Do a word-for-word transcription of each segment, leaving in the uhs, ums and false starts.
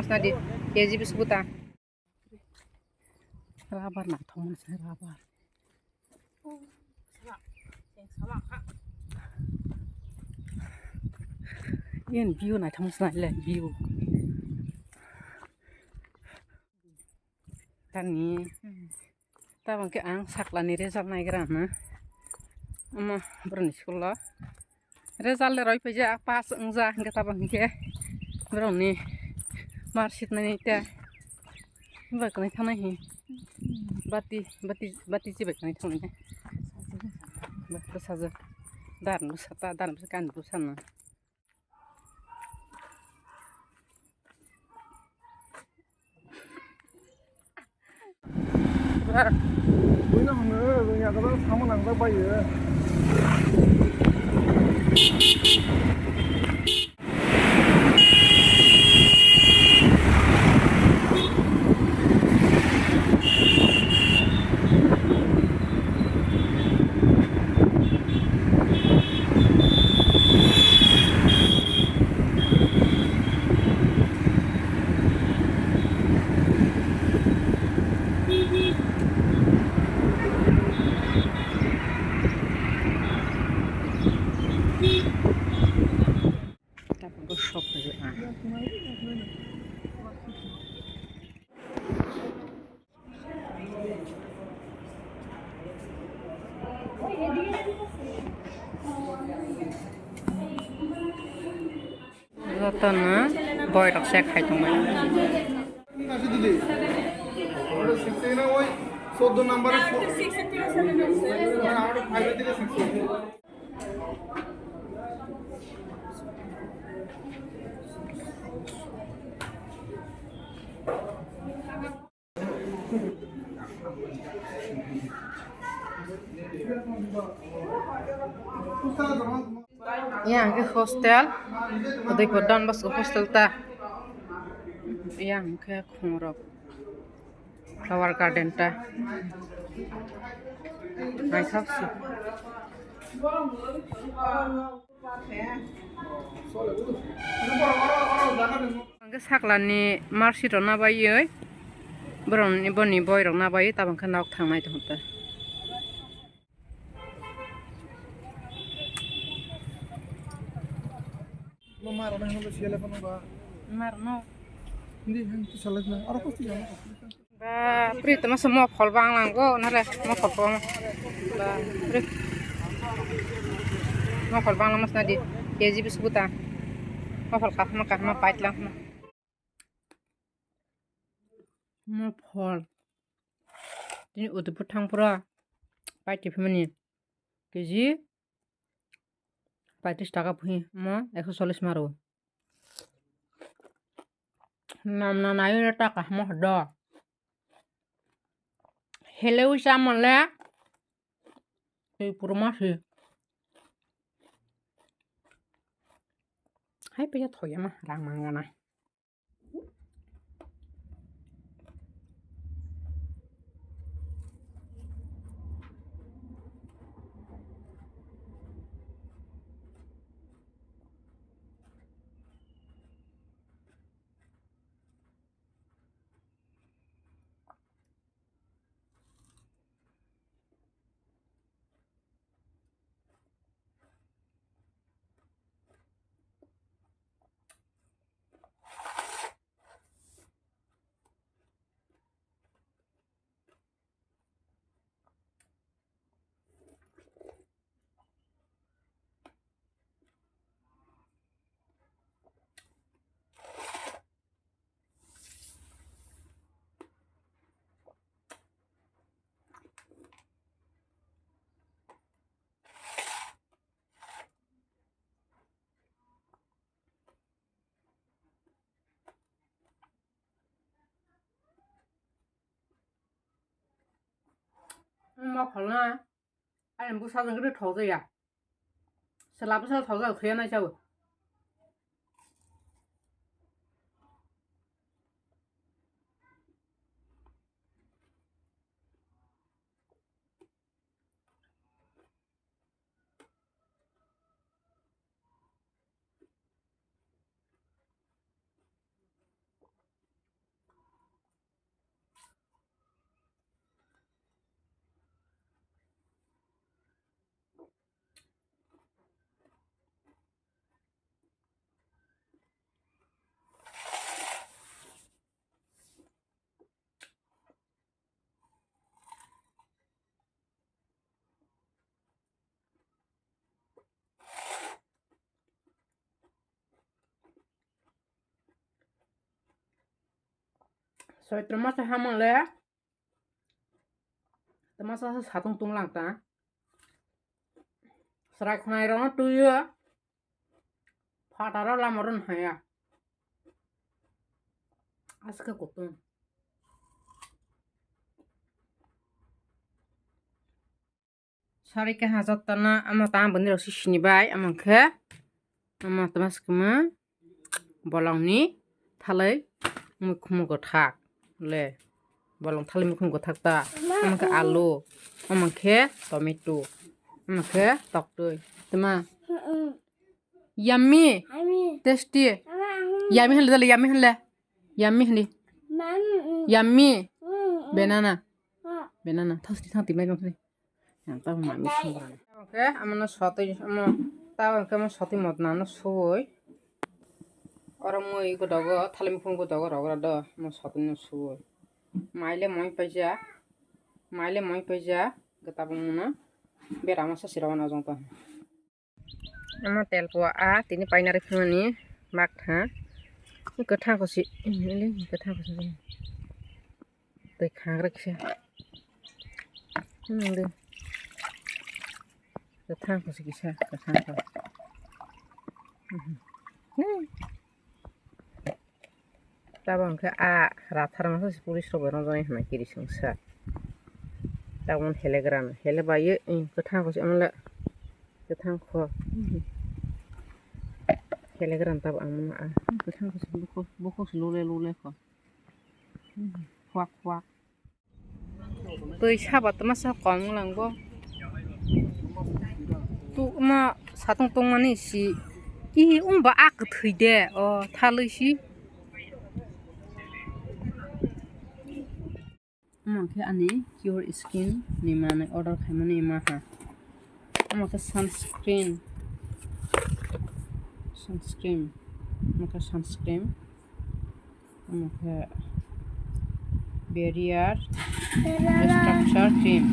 Nadi, K G biscuit ta. Rubber na thong sa rubber. Yen view na thong sa le view. Tani. Tabang khe ang saklani result naigra hwna. Omo borokni school o result le roi paijak, pass wngjak, hwnkhe tabang khe borokni mark sheet nai ta. Bai kwnwi thangnai hi. Bati, bati, bati chibai kwnwi thangnai. Bati bwsajwk. Darni bwsa ta, darni bwsa kani bwsa no. Buino hwnwi rwngya kwtal samung nangjak bai. Tabuk sok khe ang. Jotono boy rok se khai tongmani. চোদ্দ নম্বরে ফো-, আমার ফাইভের দিকে six. Yang ke hostel, Udaipur Don Bosco hostel ta. Yang ke khungrok. Flower garden ta. Naithok se. Ang khe saklani mark sheet rok nabaiwi, borokni, boni boi rok nabaiwi tabang khe nok thangnai tongkha. Bo ma rwna hinwi siyale phano ba. Ma rwno. Hindi, hindi, salai na. Aro kosti jama. Ba, pri tama se mophol banglang go, nare, mophol ko. Ba, pri. Mophol banglang mas nadi. K G biscuit ta. Mophol kahma, kahma, pait lang. Mophol. Tini Udaipur thang pura. Pait phimani. K G. Paitris taka phi mo ekso chollish maro. Nam na nayo taka mo do. Helewi sa mo le. Tei puro ma si. Hai pe ya thoya ma rang mangana. Mophol na, ani bwsa jwng khe thok jaya. Chwla bwsa thok jaya, thwiya nai chao. Soitro masa hamang le. Tama sa satung tung lang ta. Serai khonai rong tuyo. Phataro lama run haya. Aska kutung. Sari kaha jotto no, ama ta bwni rok si sini bai, ama khe, ama tama se kwma bolong ni thalai mukhumu kwthak le, bolong thalai mukhumu kwthak ta, ama khe alu, ama khe tomato, ama khe toktwi, tama. Yummy. Yummy. Tasty. Mama, mm. Yummy hwnle dale, yummy hwnle. Yummy hwnle. Mama, mm. Yummy. Mm, mm. Banana. Ah. Banana. Thang sini, thang timai bang sini. Yang tahu mami sembarang. Oke, amano sotwi, amo tahu ke mo sotwi mot nano suwoi. Oro mui godogo, thalim khum godogo rogo do, mo sotwi no suwoi. Maile moi paija. Maile moi paija. Gata bung no. Berama sa sirawan ajong ta. Ama telpo a tini painari phimani makha. Kwthang kosi, kwthang kosi. Tei khangra kisa. Hmm, de. Kwthang kosi kisa, kwthang ko. Hmm. Tabok hwnkhe a rathar masa se police rok bai rwjaknai hwnna kiri swngsa. Tabok helegram, hele bai kwthang kho se wngla, kwthang kho, helegram tabok ang mano a kwthang kho se bukhuk, bukhuk se lule lule kho, huak huak. Twi saba tama sa kom wng lang bo. Tu ma satung tongmani si. Ih, wng ba a kwthwi de. O, thalwi si. Omo khe ani Cure Skin ni manwi order khaimani maha. Omo khe sunscreen. Sunscreen. Omo khe sunscreen. Omo khe barrier structure cream.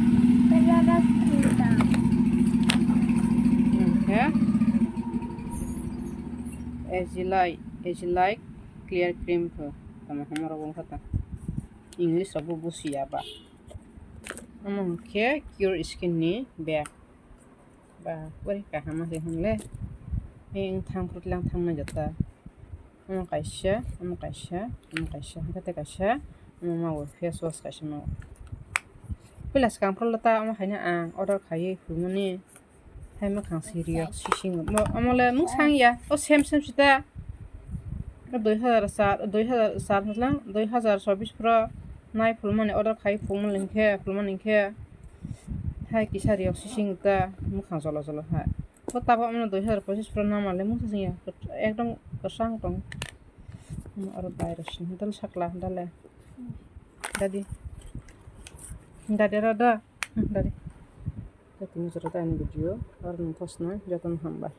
Omo khe Agilite, Agilite clear cream pho. Tamo hamoro bongkha ta. English rok bo busiya ba. Omo khe Cure Skin ni bag. Ba, bari kaham se hwnle. Eng thang phuru lang thang nai jata. Omo kaisa, omo kaisa, omo kaisa, hwnkhe tei kaisa, omo mawi face wash kaisa mawi. Puila swkang phuru ta omo haino ang order khaiwi phulmani. Hai mwkhang siri yok sising. Omo le mwkhang ya. O same same sita. Dui hazar char, dui hazar char hwnlang, dui hazar chobbish phuru nai phulmani order khai phulmani hwnkhe, phulmani hwnkhe. Hai kisa riyok sising ta mwkhang jolo jolo hai. O tabok amno dui hazar pochish phuru nama le mungsa sing ya. Ekdom kwchang tong. Oro bai rw sini dal sakla dale. Dadi. Dadi ro da. Dadi. Tini jora ta ani video. Oro nung thosna jotono hambai.